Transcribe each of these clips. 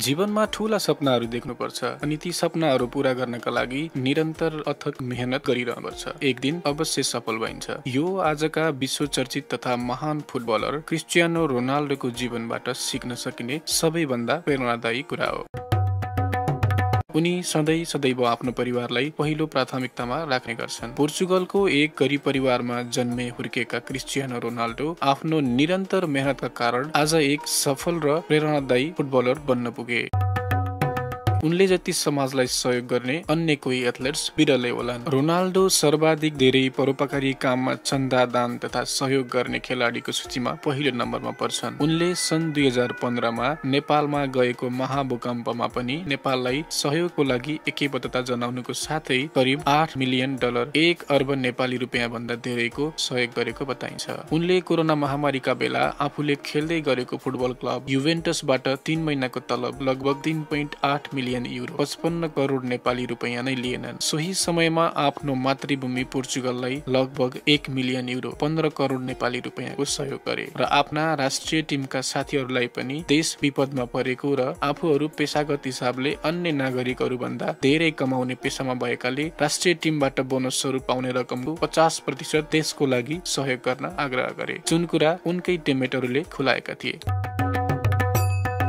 जीवनमा ठूला सपनाहरू देख्नुपर्छ अनि ती सपनाहरू पूरा गर्नका लागि निरन्तर अथक मेहनत गरिरहनुपर्छ। एक दिन अवश्य सफल भइन्छ। यो आजका विश्व चर्चित तथा महान फुटबलर क्रिस्टियानो रोनाल्डोको जीवनबाट सिक्न सकिने सबैभन्दा प्रेरणादायी कुरा हो। उनी सदैव आफ्नो परिवारलाई पहिलो प्राथमिकतामा राख्ने गर्छन्। पोर्चुगलको एक गरिब परिवारमा जन्मे हुर्केका क्रिस्टियानो रोनाल्डो आफ्नो निरन्तर मेहनतका कारण आज एक सफल र प्रेरणादायी फुटबलर बन्न पुगे। उनले जति समाजलाई सहयोग गर्ने अन्य कोही एथलेट्स बिरलै होलान्। रोनाल्डो सर्वाधिक धेरै परोपकारी काममा चन्दा दान तथा सहयोग गर्ने खेलाडीको सूचीमा पहिलो नम्बरमा पर्छन्। उनले सन् 2015 नेपालमा गएको महाभूकम्पमा पनि नेपाललाई सहयोगको लागि एकबद्धता जनाउनुको साथै करिब $8 मिलियन $1 अर्ब नेपाली रुपियाँ भन्दा धेरैको सहयोग गरेको बताइन्छ। उनले कोरोना महामारीका बेला आफूले खेल्दै गरेको फुटबल क्लब युभेन्टसबाट 3 महिनाको तलब लगभग 3.8 मिलियन €, 55 करोड नेपाली रुपियाँ नै लिएनन्। सोही समयमा आफ्नो मातृभूमि पोर्चुगललाई लगभग 1 मिलियन €, 15 करोड नेपाली रुपियाँको सहयोग गरे र आफ्ना राष्ट्रिय टिमका साथीहरूलाई पनि देश विपदमा परेको र आफूहरू पेशागत हिसाबले अन्य नागरिकहरू भन्दा धेरै कमाउने पेशामा भएकाले राष्ट्रिय टिमबाट बोनस स्वरूप पाउने रकमको 50% देशको लागि सहयोग गर्न आग्रह गरे, जुन कुरा उनकै टिममेटहरूले खुलाएका थिए।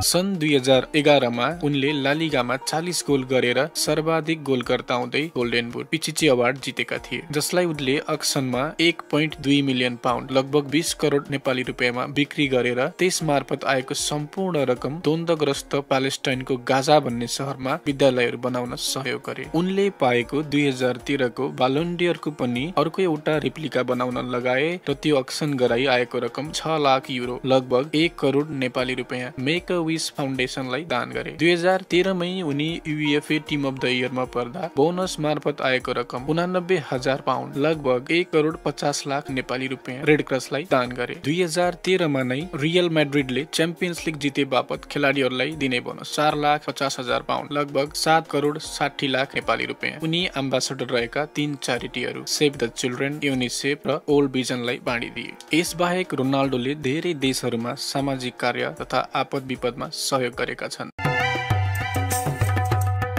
सन् 2011 उनले लालिगामा 40 गोल गरेर सर्वाधिक गोलकर्ता हुँदै गोल्डन बुट पिचिची अवार्ड जितेका थिए, जसलाई उनले अक्सनमा 1.2 मिलियन पाउन्ड लगभग 20 करोड नेपाली रुपियाँमा बिक्री गरेर त्यस मार्फत आएको सम्पूर्ण रकम द्वन्द्वग्रस्त प्यालेस्टाइनको गाजा भन्ने सहरमा विद्यालयहरू बनाउन सहयोग गरे। उनले पाएको 2013 को बालोन्डियरको पनि अर्को एउटा रिप्लिका बनाउन लगाए र त्यो अक्सन गराई आएको रकम €6 लाख लगभग 1 करोड नेपाली रुपियाँ मेक अ विश फाउन्डेसनलाई दान गरे। 2013 मै उनी UEFA टिम अफ द इयरमा पर्दा बोनस मार्फत आएको रकम 89,000 पाउन्ड लगभग 1 करोड 50 लाख नेपाली रुपियाँ रेड क्रसलाई दान गरे। 2013 मा नै रियल मैड्रिडले च्याम्पियन्स लिग जिते बापत खेलाडीहरूलाई दिने बोनस 4,50,000 पाउन्ड लगभग 7 करोड 60 लाख नेपाली रुपियाँ उनी एम्बेसडर रहेका 3 च्यारिटीहरू सेभ द चिल्ड्रेन, युनिसेफ र ओल्ड भिजनलाई बाँडिदिए। यसबाहेक रोनाल्डोले धेरै देशहरूमा सामाजिक कार्य तथा आपद विपदमा सहयोग गरेका छन्।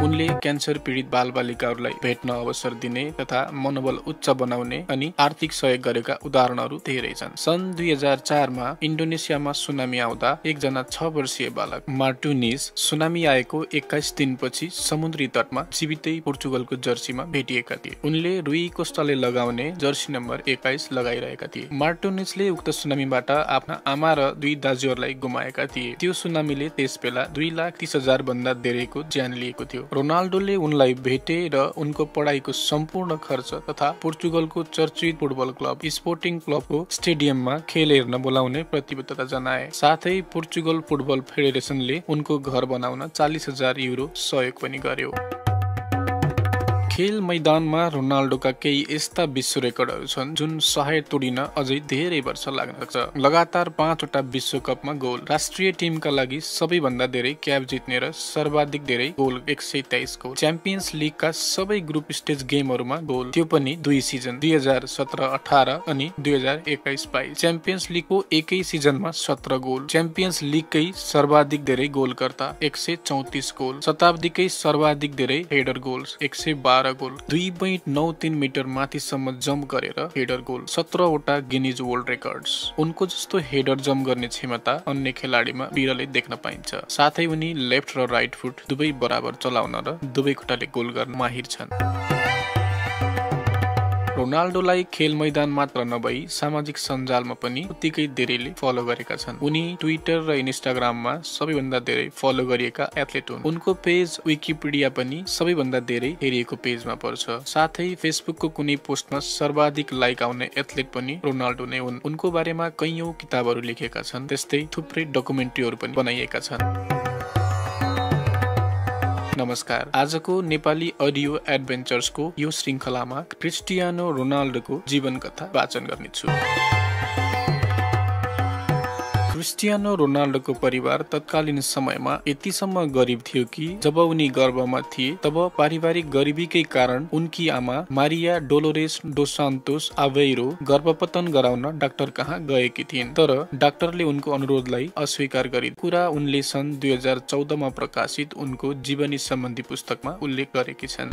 उनले क्यान्सर पीडित बालबालिकाहरूलाई भेट्न अवसर दिने तथा मनोबल उच्च बनाउने अनि आर्थिक सहयोग गरेका उदाहरणहरू धेरै छन्। सन् 2004 मा इन्डोनेसियामा सुनामी आउँदा एकजना 6 वर्षीय बालक मार्टिनिज सुनामी आएको 21 दिनपछि समुद्री तटमा जीवितै पोर्चुगलको जर्सीमा भेटिएका थिए। उनले रुई कोस्टाले लगाउने जर्सी नम्बर 21 लगाइरहेका थिए। मार्टिनिजले उक्त सुनामीबाट आफ्ना आमा र 2 दाजुहरूलाई गुमाएका थिए। त्यो सुनामीले त्यसबेला 2,30,000 भन्दा धेरैको ज्यान लिएको थियो। रोनाल्डोले उनलाई भेटे र उनको पढाइको सम्पूर्ण खर्च तथा पोर्चुगलको चर्चित फुटबल क्लब स्पोर्टिङ क्लबको स्टेडियममा खेल हेर्न बोलाउने प्रतिबद्धता जनाए। साथै पोर्चुगल फुटबल फेडरेसनले उनको घर बनाउन €40,000 सहयोग पनि गर्यो। खेल मैदानमा रोनाल्डोका केही यस्ता विश्व रेकर्डहरू छन् जुन 100 तोडिन अझै धेरै वर्ष लाग्न सक्छ। लगातार 5 वटा विश्वकपमा गोल, राष्ट्रिय टिमका लागि सबैभन्दा धेरै क्याप जित्ने र सर्वाधिक धेरै गोल 123 गोल, च्याम्पियन्स लिगका सबै ग्रुप स्टेज गेमहरूमा गोल, त्यो पनि 2 सिजन 2017-18 अनि 2021-22। च्याम्पियन्स लिगको एकै सिजनमा 17 गोल, च्याम्पियन्स लिगकै सर्वाधिक धेरै गोलकर्ता 134 गोल, शताब्दीकै सर्वाधिक धेरै हेडर गोल्स 112 गोल, 2.93 मिटर माथिसम्म जम्प गरेर हेडर गोल, 17 वटा गिनिज वर्ल्ड रेकर्ड्स। उनको जस्तो हेडर जम्प गर्ने क्षमता अन्य खेलाडीमा बिरलै देख्न पाइन्छ। साथै उनी लेफ्ट र राइट फुट दुवै बराबर चलाउन र दुवै खुट्टाले गोल गर्न माहिर छन्। रोनाल्डोलाई खेल मैदान मात्र नभई सामाजिक सञ्जालमा पनि उत्तिकै धेरैले फलो गरेका छन्। उनी ट्विटर र इन्स्टाग्राममा सबैभन्दा धेरै फलो गरिएका एथलेट हुन्। उनको पेज विकिपीडिया पनि सबैभन्दा धेरै हेरिएको पेजमा पर्छ। साथै फेसबुकको कुनै पोस्टमा सर्वाधिक लाइक आउने एथलेट पनि रोनाल्डो नै हुन्। उनको बारेमा कैयौं किताबहरू लेखेका छन्, त्यस्तै थुप्रै डकुमेन्ट्रीहरू पनि बनाइएका छन्। नमस्कार, आजको नेपाली अडियो एडभेन्चर्सको यो श्रृङ्खलामा क्रिस्टियानो रोनाल्डोको जीवन कथा वाचन गर्नेछु। क्रिस्टियानो रोनाल्डोको परिवार तत्कालीन समयमा यतिसम्म गरिब थियो कि जब उनी गर्भमा थिए तब पारिवारिक गरिबीकै कारण उनकी आमा मारिया डोलोरेस डोस सान्तोस आवेइरो गर्भपतन गराउन डाक्टर कहाँ गएकी थिइन्, तर डाक्टरले उनको अनुरोधलाई अस्वीकार गरे। कुरा उनले सन् 2014 मा प्रकाशित उनको जीवनी सम्बन्धी पुस्तकमा उल्लेख गरेकी छन्।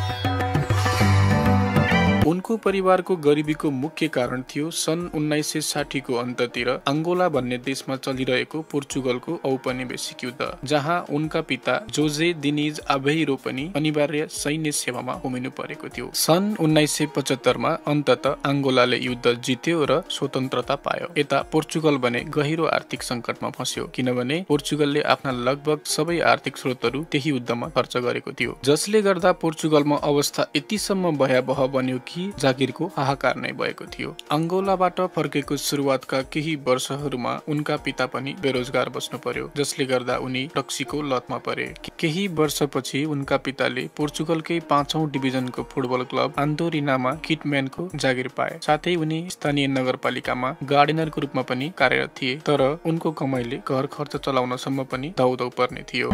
उनको परिवारको गरिबीको मुख्य कारण थियो सन् 1960 को अन्ततिर अंगोला भन्ने देशमा चलिरहेको पोर्चुगलको औपनिवेशिक युद्ध, जहाँ उनका पिता जोजे दिनिज आभेइरो पनि अनिवार्य सैन्य सेवामा उमिनु परेको थियो। सन् 1975 मा अन्ततः अंगोलाले युद्ध जित्यो र स्वतन्त्रता पायो। यता पोर्चुगल भने गहिरो आर्थिक संकटमा फस्यो, किनभने पोर्चुगलले आफ्ना लगभग सबै आर्थिक स्रोतहरू त्यही युद्धमा खर्च गरेको थियो, जसले गर्दा पोर्चुगलमा अवस्था यतिसम्म भयावह बन्यो कि जागिरको हाहाकार नै भएको थियो। अंगोलाबाट फर्केको सुरुवातका केही वर्षहरूमा उनका पिता पनि बेरोजगार बस्नु पर्यो, जसले गर्दा उनी रक्सीको लतमा परे। केही वर्षपछि उनका पिताले पोर्चुगलकै 5औं डिभिजनको फुटबल क्लब आन्दोरिनामा किटम्यानको जागिर पाए। साथै उनी स्थानीय नगरपालिकामा गार्डनरको रूपमा पनि कार्यरत थिए, तर उनको कमाइले घर खर्च चलाउनसम्म पनि धौधौ पर्ने थियो।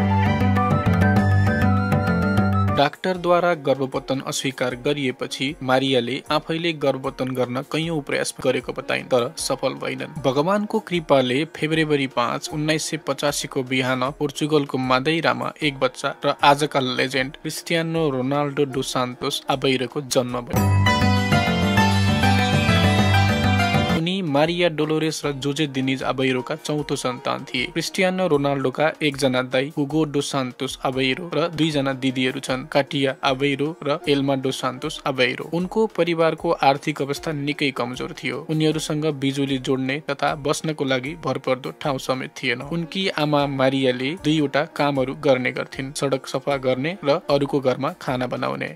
डाक्टरद्वारा गर्भपतन अस्वीकार गरिएपछि मारियाले आफैले गर्भपतन गर्न कैयौं प्रयास गरेको बताइन्, तर सफल भएनन्। भगवानको कृपाले फेब्रुअरी 5, 1985 को बिहान पोर्चुगलको मादैरामा एक बच्चा र आजका लेजेन्ड क्रिस्टियानो रोनाल्डो डोस सान्तोस आवेइरोको जन्म भयो। उनी मारिया डोलोरेस र जोजे दिनिज आवेइरोका चौथो सन्तान थिए। क्रिस्टियानो रोनाल्डोका एकजना दाइ हुगो डोस सान्तोस आवेइरो र दुईजना दिदीहरू छन्, काटिया आवेइरो र एल्मा डोस सान्तोस आवेइरो। उनको परिवारको आर्थिक अवस्था निकै कमजोर थियो। उनीहरूसँग बिजुली जोड्ने तथा बस्नको लागि भरपर्दो ठाउँ समेत थिएन। उनकी आमा मारियाले दुईवटा कामहरू गर्ने गर्थिन्, सडक सफा गर्ने र अरूको घरमा खाना बनाउने।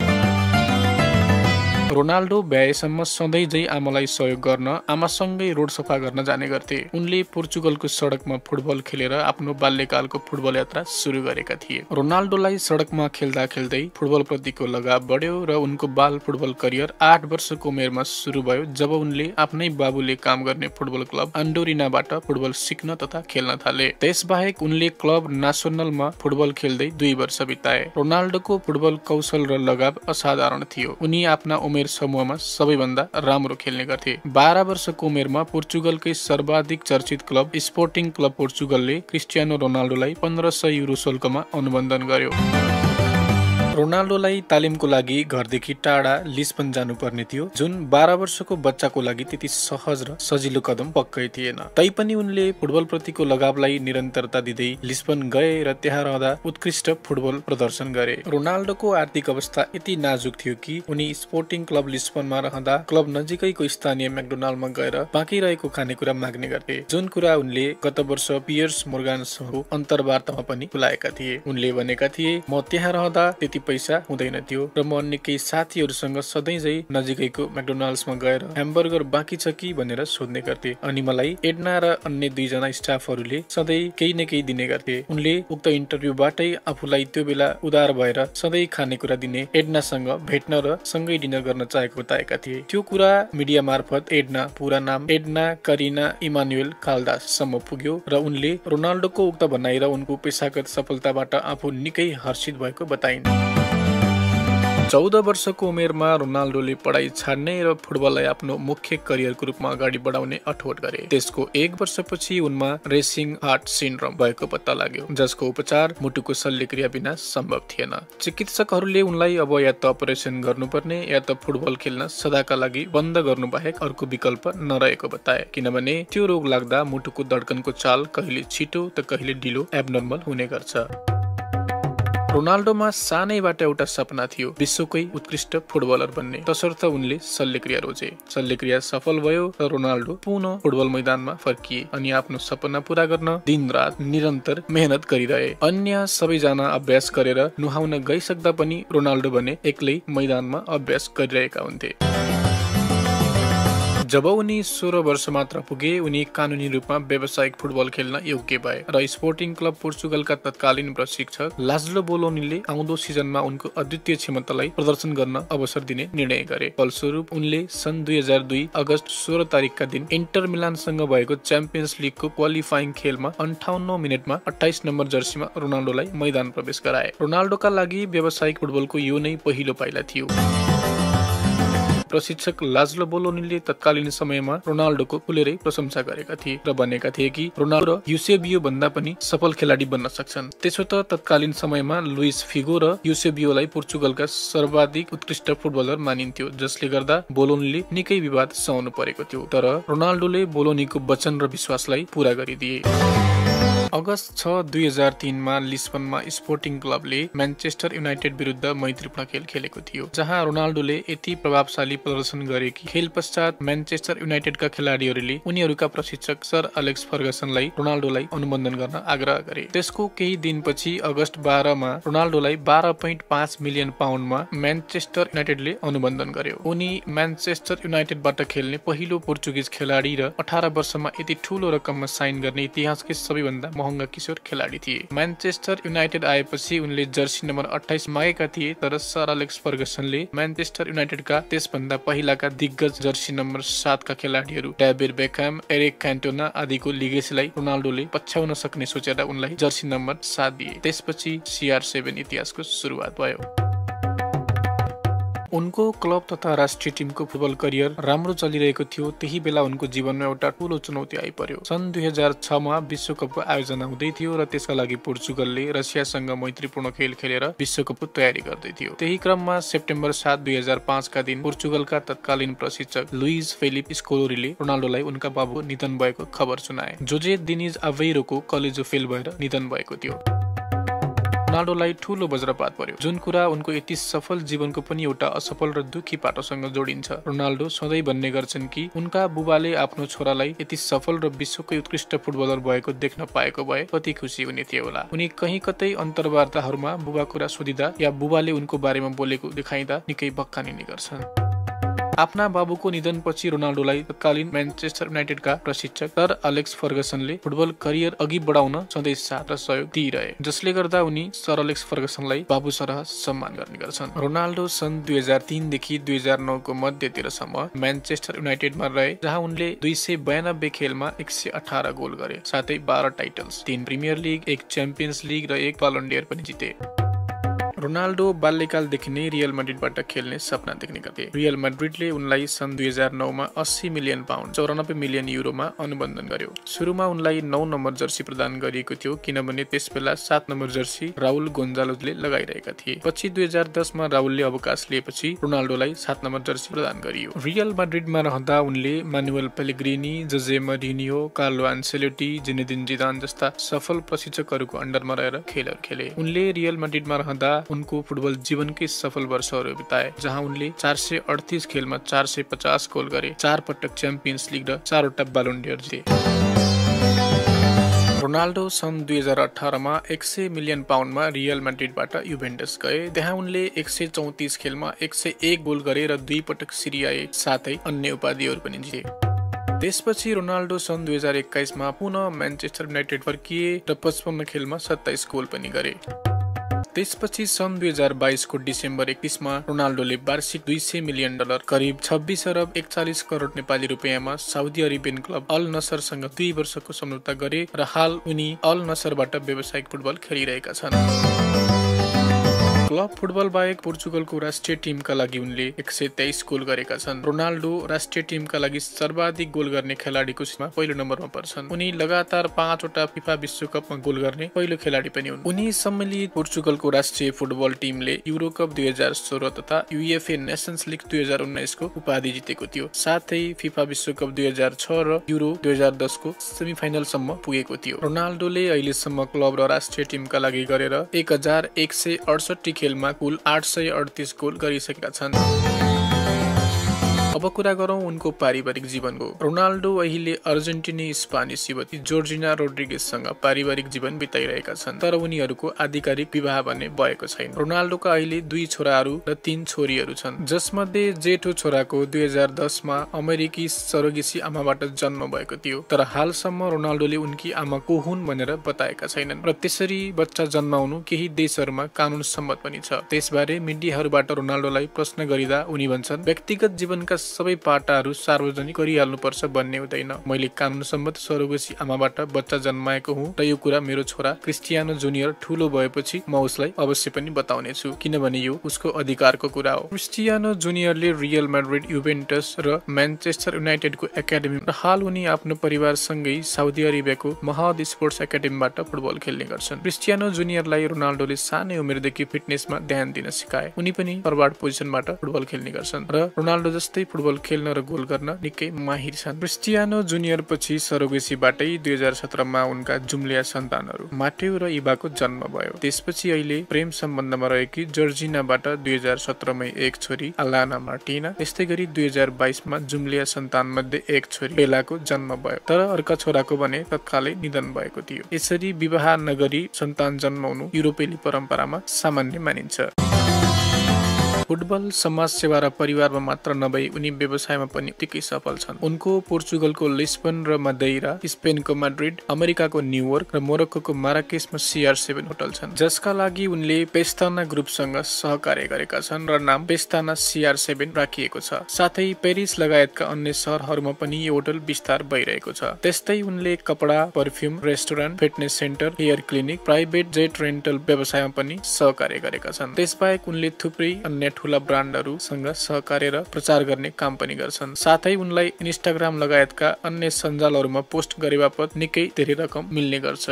रोनाल्डो भ्याएसम्म सधैँ झै आमालाई सहयोग गर्न आमासँगै रोड सफा गर्न जाने गर्थे। उनले पोर्चुगलको सडकमा फुटबल खेलेर आफ्नो बाल्यकालको फुटबल यात्रा सुरु गरेका थिए। रोनाल्डोलाई सडकमा खेल्दा खेल्दै फुटबल प्रतिको लगाव बढ्यो र उनको बाल फुटबल करियर 8 वर्षको उमेरमा सुरु भयो, जब उनले आफ्नै बाबुले काम गर्ने फुटबल क्लब आन्दोरिनाबाट फुटबल सिक्न तथा खेल्न थाले। त्यसबाहेक उनले क्लब नासनलमा फुटबल खेल्दै 2 वर्ष बिताए। रोनाल्डोको फुटबल कौशल र लगाव असाधारण थियो। उनी आफ्ना उमेर समूहमा सबैभन्दा राम्रो खेल्ने गर्थे। 12 वर्षको उमेरमा पोर्चुगलकै सर्वाधिक चर्चित क्लब स्पोर्टिङ क्लब पोर्चुगलले क्रिस्टियानो रोनाल्डोलाई 1500 युरो शुल्कमा अनुबन्धन गर्यो। रोनाल्डोलाई तालिमको लागि घरदेखि टाढा लिस्बन जानुपर्ने थियो, जुन 12 वर्षको बच्चाको लागि त्यति सहज र सजिलो कदम पक्कै थिएन। तैपनि उनले फुटबल प्रतिको लगावलाई निरन्तरता दिँदै लिस्बन गए र त्यहाँ रहँदा उत्कृष्ट फुटबल प्रदर्शन गरे। रोनाल्डोको आर्थिक अवस्था यति नाजुक थियो कि उनी स्पोर्टिङ क्लब लिस्बनमा रहँदा क्लब नजिकैको स्थानीय म्याकडोनाल्डमा गएर बाँकी रहेको खानेकुरा माग्ने गर्थे, जुन कुरा उनले गत वर्ष पियर्स मोर्गानसँग अन्तर्वार्तामा पनि खुलाएका थिए। उनले भनेका थिए, म त्यहाँ रहँदा त्यति पैसा हुँदैन थियो र म अन्य केही साथीहरूसँग सधैँझै नजिकैको म्याकडोनाल्ड्समा गएर ह्याम्बर्गर बाँकी छ कि भनेर सोध्ने गर्थे, अनि मलाई एड्ना र अन्य 2 जना स्टाफहरूले सधैँ केही न केही दिने गर्थे। उनले उक्त इन्टरभ्यूबाटै आफूलाई त्यो बेला उदार भएर सधैँ खानेकुरा दिने एड्नासँग भेट्न र सँगै डिनर गर्न चाहेको बताएका थिए। त्यो कुरा मिडिया मार्फत एड्ना, पूरा नाम एड्ना करिना इमानुएल काल्दास सम्म पुग्यो र उनले रोनाल्डोको उक्त भनाइ र उनको पेशागत सफलताबाट आफू निकै हर्षित भएको बताइन्। 14 वर्षको उमेरमा रोनाल्डोले पढाइ छाड्ने र फुटबललाई आफ्नो मुख्य करियरको रूपमा अगाडि बढाउने अठोट गरे। त्यसको 1 वर्षपछि उनमा रेसिङ हार्ट सिन्ड्रोम भएको पत्ता लाग्यो, जसको उपचार मुटुको शल्यक्रिया बिना सम्भव थिएन। चिकित्सकहरूले उनलाई अब या त अपरेसन गर्नुपर्ने या त फुटबल खेल्न सदाका लागि बन्द गर्नु बाहेक अर्को विकल्प नरहेको बताए, किनभने त्यो रोग लाग्दा मुटुको धड्कनको चाल कहिले छिटो त कहिले ढिलो एब्नर्मल हुने गर्छ। रोनाल्डोमा सानैबाट एउटा सपना थियो, विश्वकै उत्कृष्ट फुटबलर बन्ने, तसर्थ उनले शल्यक्रिया रोजे। शल्यक्रिया सफल भयो र रोनाल्डो पुनः फुटबल मैदानमा फर्किए अनि आफ्नो सपना पूरा गर्न दिनरात निरन्तर मेहनत गरिरहे। अन्य सबैजना अभ्यास गरेर नुहाउन गइसक्दा पनि रोनाल्डो भने एक्लै मैदानमा अभ्यास गरिरहेका हुन्थे। जब उनी 16 वर्ष मात्र पुगे उनी कानुनी रूपमा व्यावसायिक फुटबल खेल्न योग्य भए र स्पोर्टिङ क्लब पोर्चुगलका तत्कालीन प्रशिक्षक लाज्लो बोलोनीले आउँदो सिजनमा उनको अद्वितीय क्षमतालाई प्रदर्शन गर्न अवसर दिने निर्णय गरे। फलस्वरूप उनले सन् 2002 अगस्त 16 तारिकका दिन इन्टर मिलानसँग भएको च्याम्पियन्स लिगको क्वालिफाइङ खेलमा 58 मिनेटमा 28 नम्बर जर्सीमा रोनाल्डोलाई मैदान प्रवेश गराए। रोनाल्डोका लागि व्यावसायिक फुटबलको यो नै पहिलो पाइला थियो। प्रशिक्षक लाज्लो बोलोनीले तत्कालीन समयमा रोनाल्डोको खुलेरै प्रशंसा गरेका थिए र भनेका थिए कि रोनाल्डो युसेबियो भन्दा पनि सफल खेलाडी बन्न सक्छन्। त्यसो त तत्कालीन समयमा लुइस फिगो र युसेबियोलाई पोर्चुगलका सर्वाधिक उत्कृष्ट फुटबलर मानिन्थ्यो, जसले गर्दा बोलोनीले निकै विवाद सहनु परेको थियो। तर रोनाल्डोले बोलोनीको वचन र विश्वासलाई पूरा गरिदिए। अगस्त 6, 2003 मा लिस्बनमा स्पोर्टिङ क्लबले म्यानचेस्टर युनाइटेड विरुद्ध मैत्रीपूर्ण खेल खेलेको थियो, जहाँ रोनाल्डोले यति प्रभावशाली प्रदर्शन गरे कि खेल पश्चात म्यानचेस्टर युनाइटेडका खेलाडीहरूले उनीहरूका प्रशिक्षक सर एलेक्स फर्गसनलाई रोनाल्डोलाई अनुबन्धन गर्न आग्रह गरे। त्यसको केही दिनपछि अगस्त 12 मा रोनाल्डोलाई 12.5 मिलियन पाउन्डमा म्यानचेस्टर युनाइटेडले अनुबन्धन गर्यो। उनी म्यानचेस्टर युनाइटेडबाट खेल्ने पहिलो पोर्चुगिज खेलाडी र 18 वर्षमा यति ठूलो रकममा साइन गर्ने इतिहासकै सबैभन्दा महँगा किशोर खेलाडी थिए। म्यानचेस्टर युनाइटेड आएपछि उनले जर्सी नम्बर 28 मागेका थिए, तर सर एलेक्स फर्गसनले म्यानचेस्टर युनाइटेडका त्यसभन्दा पहिलाका दिग्गज जर्सी नम्बर 7 का खेलाडीहरू डेभिड बेकहम, एरिक क्यान्टोना आदिको लिगेसीलाई रोनाल्डोले पछ्याउन सक्ने सोचेर उनलाई जर्सी नम्बर 7 दिए। त्यसपछि CR7 इतिहासको सुरुवात भयो। उनको क्लब तथा राष्ट्रिय टिमको फुटबल करियर राम्रो चलिरहेको थियो। त्यही बेला उनको जीवनमा एउटा ठूलो चुनौती आइपर्यो। सन् 2006 मा विश्वकपको आयोजना हुँदै थियो र त्यसका लागि पोर्चुगलले रसियासँग मैत्रीपूर्ण खेल खेलेर विश्वकपको तयारी गर्दै थियो। त्यही क्रममा सेप्टेम्बर 7, 2005 का दिन पोर्चुगलका तत्कालीन प्रशिक्षक लुइज फेलिप स्कोलोरीले रोनाल्डोलाई उनका बाबु निधन भएको खबर सुनाए। जोजे दिनिज अवेइरोको कलेजो फेल भएर निधन भएको थियो। रोनाल्डोलाई ठूलो वज्रपात पर्यो, जुन कुरा उनको यति सफल जीवनको पनि एउटा असफल र दुखी पाटोसँग जोडिन्छ। रोनाल्डो सधैँ भन्ने गर्छन् कि उनका बुबाले आफ्नो छोरालाई यति सफल र विश्वकै उत्कृष्ट फुटबलर भएको देख्न पाएको भए कति खुसी हुने थियो होला। उनी कहीँ कतै अन्तर्वार्ताहरूमा बुबा कुरा सोधिँदा या बुबाले उनको बारेमा बोलेको देखाइँदा निकै भक्कानिने गर्छन्। आफ्ना बाबुको निधनपछि रोनाल्डोलाई तत्कालीन म्यानचेस्टर युनाइटेडका प्रशिक्षक सर एलेक्स फर्गसनले फुटबल करियर अघि बढाउन सधैँ साथ र सहयोग दिइरहे, जसले गर्दा उनी सर एलेक्स फर्गसनलाई बाबु सरह सम्मान गर्ने गर्छन्। रोनाल्डो सन् 2003 देखि 2009 को मध्यतिरसम्म म्यानचेस्टर युनाइटेडमा रहे, जहाँ उनले 292 खेलमा 118 गोल गरे, साथै 12 titles, 3 premier league, 1 champions league र 1 ब्यालन डियर पनि जिते। रोनाल्डो बाल्यकालदेखि नै रियल मैड्रिडबाट खेल्ने सपना देख्ने गर्थे। रियल मैड्रिडले उनलाई सन् 2009 मा 80 मिलियन पाउन्ड 94 मिलियन युरोमा अनुबन्धन गर्यो। सुरुमा उनलाई 9 नम्बर जर्सी प्रदान गरिएको थियो, किनभने त्यसबेला 7 नम्बर जर्सी राउल गोन्जालोजले लगाइरहेका थिए। पछि 2010 मा राउलले अवकाश लिएपछि रोनाल्डोलाई 7 नम्बर जर्सी प्रदान गरियो। रियल मैड्रिडमा रहँदा उनले Manuel Pellegrini, Jose Mourinho, Carlo Ancelotti, Zinedine Zidane जस्ता सफल प्रशिक्षकहरूको अन्डरमा रहेर खेलहरू खेले। उनले रियल मैड्रिडमा रहँदा उनको फुटबल जीवनकै सफल वर्षहरू बिताए, जहाँ उनले 438 खेलमा 450 गोल गरे, 4 पटक च्याम्पियन्स लिग र 4 वटा ब्यालन डियर जिते। रोनाल्डो सन् 2018 मा 100 मिलियन पाउन्डमा रियल मैड्रिडबाट युभेन्टस गए। त्यहाँ उनले 134 खेलमा 101 गोल गरे र 2 पटक सिरी ए साथै अन्य उपाधिहरू पनि जिते। त्यसपछि रोनाल्डो सन् 2021 मा पुनः म्यानचेस्टर युनाइटेड फर्किए र 55 खेलमा 27 गोल पनि गरे। त्यसपछि सन् 2022 को डिसेम्बर 31 मा रोनाल्डोले वार्षिक $200 मिलियन करिब 26 अरब 41 करोड नेपाली रुपियाँमा साउदी अरेबियन क्लब अल नसरसँग 2 वर्षको सम्झौता गरे र हाल उनी अल नसरबाट व्यावसायिक फुटबल खेलिरहेका छन्। क्लब फुटबल बाहेक पोर्चुगलको राष्ट्रिय टिमका लागि उनले 123 गोल गरेका छन्। रोनाल्डो राष्ट्रिय टिमका लागि सर्वाधिक गोल गर्ने खेलाडीको सूचीमा पहिलो नम्बरमा पर्छन्। उनी लगातार 5 वटा फिफा विश्वकपमा गोल गर्ने पहिलो खेलाडी पनि हुन्। उनी सम्मिलित पोर्चुगलको राष्ट्रिय फुटबल टिमले युरो कप 2016 तथा UEFA नेसन्स लिग 2019 को उपाधि जितेको थियो। साथै फिफा विश्वकप 2006 र युरो 2010 को सेमिफाइनलसम्म पुगेको थियो। रोनाल्डोले अहिलेसम्म क्लब र राष्ट्रिय टिमका लागि गरेर 1168 खेलमा कुल 838 गोल गरिसकेका छन्। अब कुरा गरौं उनको पारिवारिक जीवनको। रोनाल्डो अहिले अर्जेन्टिनी स्पानिस युवती जोर्जिना रोड्रिगेजसँग पारिवारिक जीवन बिताइरहेका छन्, तर उनीहरूको आधिकारिक विवाह भने भएको छैन। रोनाल्डोका अहिले 2 छोराहरू र 3 छोरीहरू छन्, जसमध्ये जेठो छोराको 2010 मा अमेरिकी सरोगेसी आमाबाट जन्म भएको थियो, तर हालसम्म रोनाल्डोले उनकी आमा को हुन् भनेर बताएका छैनन् र त्यसरी बच्चा जन्माउनु केही देशहरूमा कानून सम्मत पनि छ। त्यसबारे मिडियाहरूबाट रोनाल्डोलाई प्रश्न गरिदा उनी भन्छन्, व्यक्तिगत जीवनका सबै पाटाहरू सार्वजनिक गरिहाल्नुपर्छ भन्ने हुँदैन। मैले कानून सम्मत सरोगेसी आमाबाट बच्चा जन्माएको हुँ र यो कुरा मेरो छोरा क्रिस्टियानो जुनियर ठूलो भएपछि म उसलाई अवश्य पनि बताउने छु, किनभने यो उसको अधिकारको कुरा हो। क्रिस्टियानो जुनियरले रियल मैड्रिड, युभेन्टस र म्यानचेस्टर युनाइटेडको एकाडेमी र हाल उनी आफ्नो परिवारसँगै साउदी अरेबियाको महद स्पोर्ट्स एकाडेमीबाट फुटबल खेल्ने गर्छन्। क्रिस्टियानो जुनियरलाई रोनाल्डोले सानै उमेरदेखि फिटनेसमा ध्यान दिन सिकाए। उनी पनि फरवार्ड पोजिसनबाट फुटबल खेल्ने गर्छन् र रोनाल्डो जस्तै फुटबल खेल्न र गोल गर्न निकै माहिर छन्। क्रिस्टियानो जुनियर पछि सरोगेसीबाटै 2017 मा उनका जुम्लिया सन्तानहरू माटेउ र इभाको जन्म भयो। त्यसपछि अहिले प्रेम सम्बन्धमा रहेकी जर्जिनाबाट 2017 मै एक छोरी अलाना मार्टिना, त्यस्तै गरी 2022 मा जुम्लिया सन्तान मध्ये एक छोरी बेलाको जन्म भयो, तर अर्का छोराको भने तत्कालै निधन भएको थियो। यसरी विवाह नगरी सन्तान जन्माउनु युरोपेली परम्परामा सामान्य मानिन्छ। फुटबल समाजसेवा र परिवारमा मात्र नभई उनी व्यवसायमा पनि उत्तिकै सफल छन्। उनको पोर्चुगलको लिस्बन र मदेइरा, स्पेनको माड्रिड, अमेरिकाको न्युयोर्क र मोरक्कोको माराकेसमा CR7 होटल छन्, जसका लागि उनले पेस्ताना ग्रुपसँग सहकार्य गरेका छन् र नाम पेस्ताना CR7 राखिएको छ। साथै पेरिस लगायतका अन्य शहरहरूमा पनि यो होटल विस्तार भइरहेको छ। त्यस्तै उनले कपडा, perfume, restaurant, fitness centre, hair clinic, private jet rental व्यवसायमा पनि सहकार्य गरेका छन्। त्यसबाहेक उनले थुप्रै अन्य ठूला ब्रान्डहरूसँग सहकार्य र प्रचार गर्ने काम पनि गर्छन्। साथै उनलाई इन्स्टाग्राम लगायतका अन्य सञ्जालहरूमा पोस्ट गरे बापत निकै धेरै रकम मिल्ने गर्छ।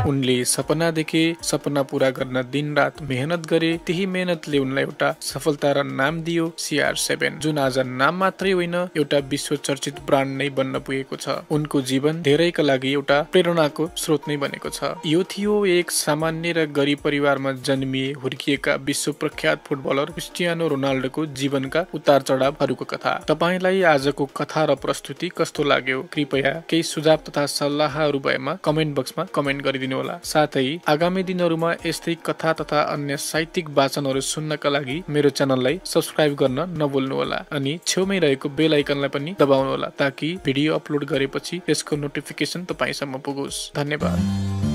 उनले सपना देखे, सपना पूरा गर्न दिन रात मेहनत गरे, त्यही मेहनतले उनलाई एउटा सफलता र नाम दियो CR7, जुन आज नाम मात्रै होइन एउटा विश्व चर्चित ब्रान्ड नै बन्न पुगेको छ। उनको जीवन धेरैका लागि एउटा प्रेरणाको स्रोत नै बनेको छ। यो थियो एक सामान्य र गरिब परिवारमा जन्मिए हुर्किएका विश्व प्रख्यात फुटबलर क्रिस्टियानो रोनाल्डोको जीवनका उतार चढावहरूको कथा। तपाईलाई आजको कथा र प्रस्तुति कस्तो लाग्यो? कृपया केही सुझाव तथा सल्लाहहरू भएमा कमेन्ट बक्समा कमेन्ट गरिदिनु होला। साथै आगामी दिनहरूमा यस्तै कथा तथा अन्य साहित्यिक वाचनहरू सुन्नका लागि मेरो च्यानललाई सब्स्क्राइब गर्न नभुल्नु होला अनि छेउमै रहेको बेल आइकनलाई पनि दबाउनु होला, ताकि भिडियो अपलोड गरेपछि यसको नोटिफिकेसन तपाईसम्म पुगोस्। धन्यवाद।